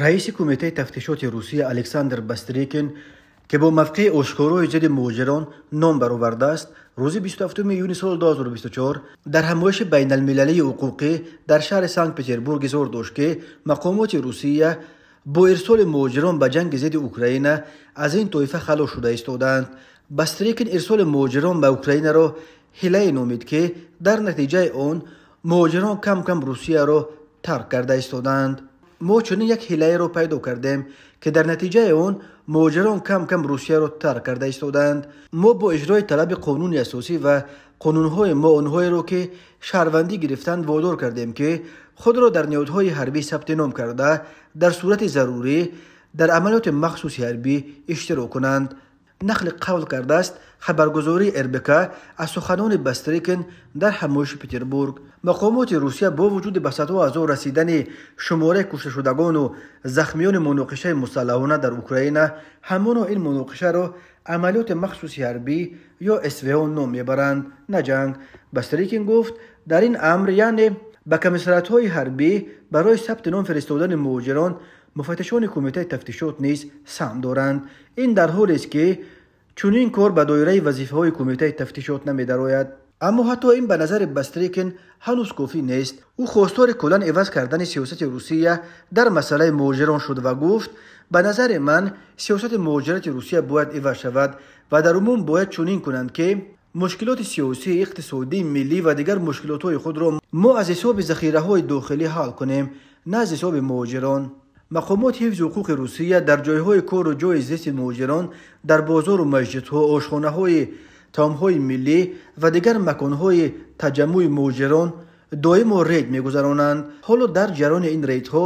Раиси Кумитаи тафтишоти Русия Александр Бастрикин, ки бо мавқеи ошкорои зидди муҳоҷирон ном баровардааст, рӯзи 27 июни соли 2024 дар ҳамоиши байналмилалии ҳуқуқӣ дар шаҳри Санкт-Петербург изҳор дошт, ки мақомоти Русия бо ирсоли муҳоҷирон ба ҷанги зидди Украина аз ин тоифа халос шуда истодаанд. Бастрикин ирсоли муҳоҷирон ба Украинаро ҳилае номид, ки дар натиҷаи он муҳоҷирон кам-кам Русияро тарк карда истодаанд. Мо чунин як ҳилаеро пайдо кардем, ки дар натиҷаи он муҳоҷирон кам-кам Русияро тарк карда истодаанд. Мо бо иҷрои талаби қонуни асосӣ ва қонунҳои мо онҳоеро, ки шаҳрвандӣ гирифтанд, водор кардем, ки худро дар ниҳодҳои ҳарбӣ сабти ном карда, дар сурати зарурӣ дар амалиёти махсуси ҳарбӣ иштирок кунанд. Нақли қавл кардааст хабаргузории РБК аз суханони Бастрикин дар ҳамоиши Петербург. Мақомоти Русия бо вуҷуди ба садҳо ҳазор расидани шумораи кушташудагону захмиёни муноқишаи мусаллаҳона дар Украина, ҳамоно ин муноқишаро амалиёти махсуси ҳарбӣ ё СВО ном мебаранд, на ҷанг. Бастрикин гуфт, дар ин амр, яъне ба комиссариатҳои ҳарбӣ барои сабти ном фиристодани муҳоҷирон, муфаттишони Кумитаи тафтишот низ саҳм доранд. Ин дар ҳолест, ки чунин кор ба доираи вазифаҳои Кумитаи тафтишот намедарояд. Аммо ҳатто ин ба назари Бастрикин ҳанӯз кофӣ нест. Ӯ хостори куллан иваз кардани сиёсати Русия дар масъалаи муҳоҷирон шуд ва гуфт: ба назари ман сиёсати муҳоҷирати Русия бояд иваз шавад ва дар умум бояд чунин кунанд, ки мушкилоти сиёсӣ, иқтисодӣ, миллӣ ва дигар мушкилотҳои худро мо аз ҳисоби захираҳои дохилӣ ҳал кунем, на аз ҳисоби муҳоҷирон. Мақомоти ҳифзи ҳуқуқи Русия дар ҷойҳои кору ҷойи зисти муҳоҷирон, дар бозору масҷидҳо, ошхонаҳои таомҳои миллӣ ва дигар маконҳои таҷаммуи муҳоҷирон доимо рейд мегузаронанд. Ҳоло дар ҷараёни ин рейдҳо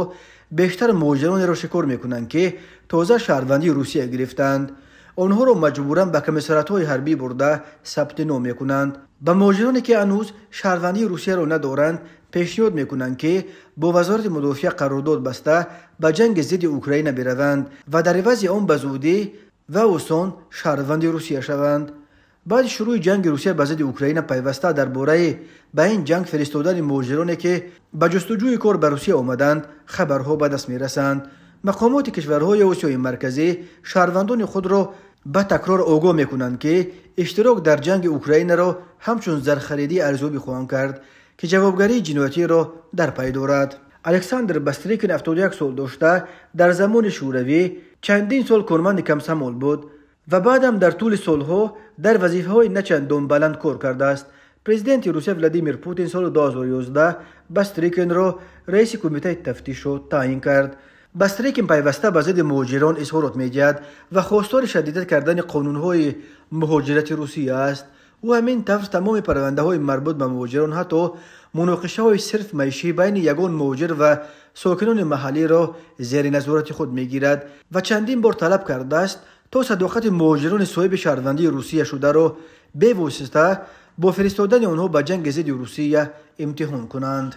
бештар муҳоҷиронеро шикор мекунанд, ки тоза шаҳрвандии Русия гирифтаанд. Онҳоро маҷбуран ба комиссариатҳои ҳарбӣ бурда сабти ном мекунанд. Ба муҳоҷироне, ки ҳанӯз шаҳрвандии Русияро надоранд, пешниҳод мекунанд, ки бо Вазорати мудофиа қарордод баста ба ҷанги зидди Украина бираванд ва дар ивази он ба зудӣ ва осон шаҳрванди Русия шаванд. Баъди шурӯъи ҷанги Русия ба зидди Украина пайваста дар бораи ба ин ҷанг фиристодани муҳоҷироне, ки ба ҷустуҷӯи кор ба Русия омаданд, хабарҳо ба даст мерасанд. Мақомоти кишварҳои Осиёи Марказӣ шаҳрвандони худро ба такрор огоҳ мекунанд, ки иштирок дар ҷанги Украинаро ҳамчун зархаридӣ арзёбӣ хоҳанд кард, ки ҷавобгарии ҷиноятиро дар пай дорад. Александр Бастрикин 71 сол дошта, дар замони Шӯравӣ чандин сол корманди комсомол буд ва баъдам дар тӯли солҳо дар вазифаҳои начандон баланд кор кардааст. Президенти Русия Владимир Путин соли 2011 Бастрикинро раиси Кумитаи тафтишот таъин кард. Бастрикин пайваста ба зидди муҳоҷирон изҳорот медиҳад ва хостори шадидат кардани қонунҳои муҳоҷирати Русия аст. Ӯ ҳамин тавр тамоми парвандаҳои марбут ба муҳоҷирон, ҳатто муноқишаҳои сирф маишӣ байни ягон муҳоҷир ва сокинони маҳаллиро зери назорати худ мегирад ва чандин бор талаб кардааст, то садоқати муҳоҷирони соҳиби шаҳрвандии Русия шударо бевосита бо фиристодани онҳо ба ҷанги зидди Русия имтиҳон кунанд.